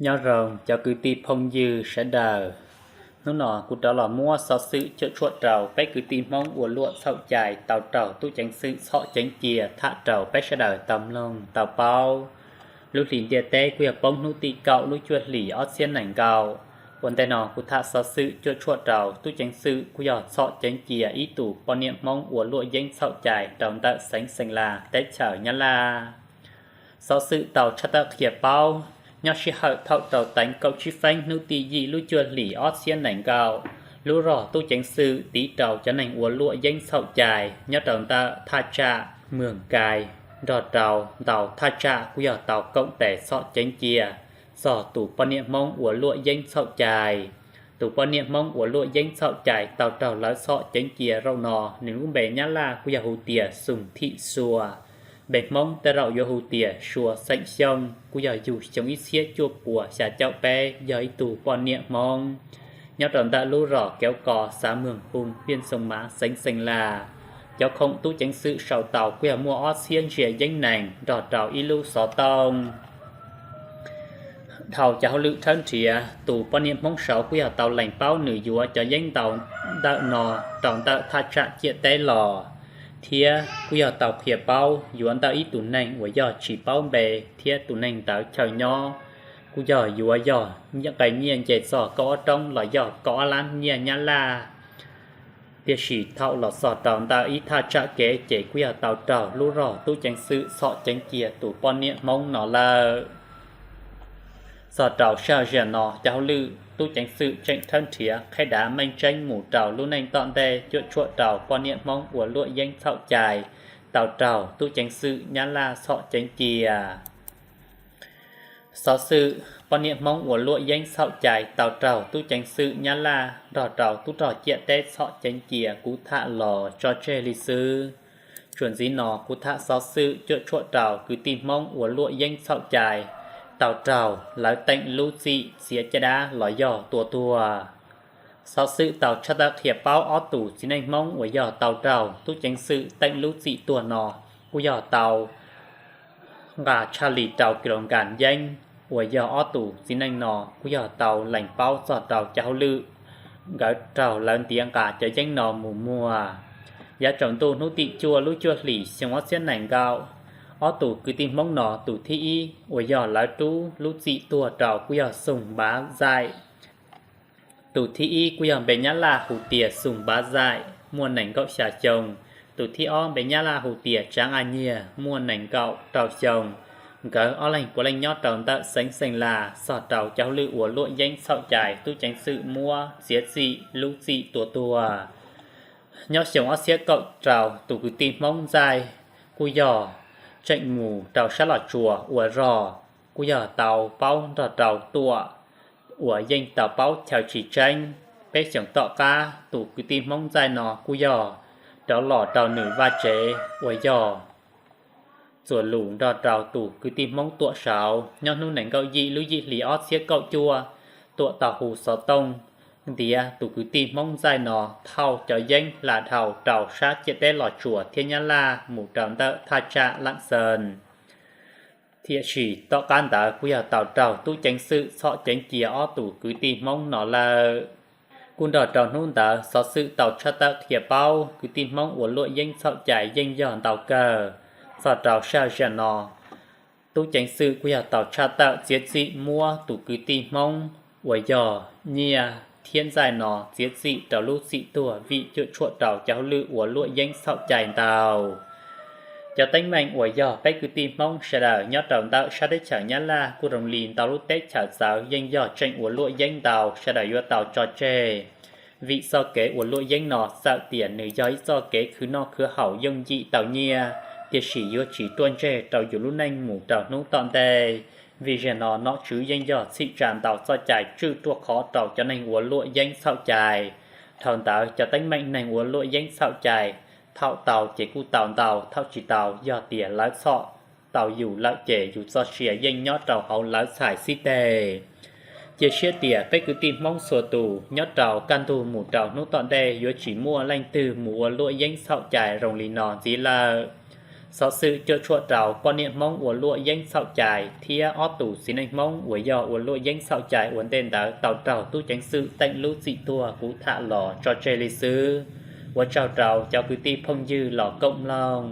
Nyob zoo cov kwv tij phooj ywg sawv daws, hnub no kuv rov los muab xov xwm cuam tshuam rau peb kwv tij Hmoob ua luam txhaum cai tau raug tub ceev xwm txhom ceev cia tham rau peb sawv daws tau mloog tau paub. Lub hlis ntiaj teb kuj yog poob hnub tim kaum lub cuaj hlis ob txhiab nees nkaum. Ua ntej no kuv tham xov xwm cuam tshuam rau tub ceev xwm kuj yog txhom ceev cia ib tus poj niam Hmoob ua luam yeeb txhaum cai rau ntawm xeev Xeem Las teb chaws Nyab Laj. Xov xwm tau tshaj tawm qhia paub, nyob sij hawm thaum rau teev kaum tsib feeb hnub tim yim lub cuaj hlis ob txhiab nees nkaum, lub zog tub ceev xwm tiv rau cov neeg ua luam yeeb txhaum cai nyob rau ntawm thaj tsam Mws Kais nrog rau ntau thaj tsam kuj yog tau koom tes txhom ceev cia txog tus poj niam Hmoob ua luam yeeb txhaum cai. Tus poj niam Hmoob ua luam yeeb txhaum cai tau raug lawv txhom ceev cia zaum no, nws lub npe Nyab Laj kuj yog hu tias Xum Thim Sua, npe Hmoob tej zaum yuav hu tias Sua xeem Xyooj, kuj yog yug xyoo ib txhiab cuaj puas xya caum peb, yog ib tug poj niam Hmoob nyob rau ntawm lub zos Kev Ko, xav Mws Hu, hiaj Xoom Mav, xeev Xeem Las. Cov khoom tub ceev xwm sau tau kuj yog muaj ob txhiab ntsia yeeb nees nrog rau ib lub xov tooj. Dhau cov hauj lwm tshawb nrhiav, tus poj niam Hmoob saud kuj yog tau lees paub nws yuav cov yeeb ntau ntawm no rau ntawm thaj tsam ciam teb los, thiab kuj yog tau qhia paub yuav ntawm ib tus neeg uas yog tsis paub npe, thiab tus neeg ntawd chaw nyob kuj yog yuav yog nqe nyiaj nce txog kaum ob roob los yog kaum ob lab nyiaj Nyab Laj. Tiam sis thaum los txog rau ntawm ib thaj tsam kev ces kuj yog tau raug lub zog tub ceev xwm txhom ceev cia tus poj niam Hmoob no lawm. Txog rau sij hawm no cov hauj lwm tub ceev xwm tseem tshawb nrhiav qheb dav meej tseeb mus rau lub neej tom ntej cuam tshuam rau poj niam Hmoob ua luam yeeb txhaum cai tau raug tub ceev xwm Nyab Laj txhom ceev cia. Xov xwm poj niam Hmoob ua luam yeeb txhaum cai tau raug tub ceev xwm Nyab Laj nrog rau tub rog ciam teb txhom ceev cia kuv tham los tso tseg li xwb. Txuas ntxiv no kuv tham xov xwm cuam tshuam rau kwv tij Hmoob ua luam yeeb txhaum cai tau raug lawv teem lub txim txiav caj dab los yog tua tuag. Xov xwm tau tshaj tawm qhia paub ob tus txiv neej Hmoob uas yog tau raug tub ceev xwm teem lub txim tuag no kuj yog tau nqa tshaj li rau kis lus nkas yeeb uas yog ob tus txiv neej no kuj yog tau lees paub txog rau cov hauj lwm nkawd raug lawv ntiav nqa cov yeeb no mus muag. Yav tsaus ntuj hnub tim cuaj lub cuaj hlis xyoo ob txhiab nees nkaum, ob tus kwv tij Hmoob no tus thib ib uas yog lawv rub lub txim tuag rau kuj yog Xum Npav Zaim. Tus thib ib kuj yog npe Nyab Laj hu tias Xum Npav Zaim, muaj nees nkaum xya xyoo. Tus thib ob npe Nyab Laj hu tias Tsaav A Nyiag, muaj nees nkaum rau xyoo. Nkawd ob leeg puav leej nyob rau ntawm xeev Xeem Las txog rau cov hauj lwm ua luam yeeb txhaum cai tub ceev xwm muab txiav txim lub txim tua tuag. Nyob xyoo ob txhiab kaum rau tus kwv tij Hmoob Zaim kuj yog tseem mus rau sab Los Tsuas ua zog, kuj yog tau paub nrog rau Tuam uas yeej tau paub chaw tsis tseeb. Peb xyoos tom qab tus kwv tij Hmoob Zaim no kuj yog rov los rau nws vaj tsev uas yog Txuas Lus nrog rau tus kwv tij Hmoob Tuam saud. Nyob hnub nees nkaum yim lub yim hlis ob txhiab kaum cuaj, Tuam tau hu xov tooj ntiav tus kwv tij Hmoob Zaim no thauj cov yeeb hla dhau rau sab ciam teb Los Tsuas thiab Nyab Laj mus rau ntawm thaj tsam Laam Xees. Tiam sis tom qab ntawd kuj yog tau raug tub ceev xwm txhom ceev cia ob tus kwv tij Hmoob no lawm. Kuj nrog rau hnub ntawd xov xwm tau tshaj tawm qhia paub kwv tij Hmoob ua luam yeeb txhaum cai yeej yog ntau kawg. Txog rau sij hawm no, tub ceev xwm kuj yog tau tshaj tawm txiav txim muab tus kwv tij Hmoob uas yog Nyiaj thiab Zaim no txiav txim rau lub txim tuag vim cuam tshuam rau cov hauj lwm ua luam yeeb txhaum cai ntau. Cov teeb meem uas yog peb kwv tij Hmoob sawv daws nyob rau ntawm sab teb chaws Nyab Laj kuj zoo li ntau lub teb chaws txawv yeej yog tseem ua luam yeeb ntau, sawv daws yuav tau tso tseg. Vim txoj kev ua luam yeeb no txawm tias nws yog ib txoj kev khwv noj khwv haus yooj yim tau nyiaj, tiam sis yuav tsis ruaj ntseg rau yus lub neej mus rau hnub tom ntej. Vim zaum no nom tswv yeej yog txhim tsa ntau txoj cai tswj ruaj khov rau cov neeg ua luam yeeb txhaum cai. Dhau ntawd cov teeb meem neeg ua luam yeeb txhaum cai, thaum tau ces kuj tau ntau, thaum tsis tau yog tias lawv txhom tau yus lawm ces yus txoj sia yeej nyob rau hauv lawv txhais xib teg. Cia siab tias peb kwv tij Hmoob txhua tus nyob rau kaj ntug mus rau hnub tom ntej yuav tsis muaj leej twg mus ua luam yeeb txhaum cai zoo li no ntxiv lawm. Xov xwm cuam tshuam rau poj niam Hmoob ua luam yeeb txhaum cai thiab ob tug txiv neej Hmoob uas yog ua luam yeeb txhaum cai ua ntej ntawd tau raug tub ceev xwm teem lub txim tuag kuv tham los tso tseg li xwb. Ua tsaug rau cov kwv tij phooj ywg los koom mloog.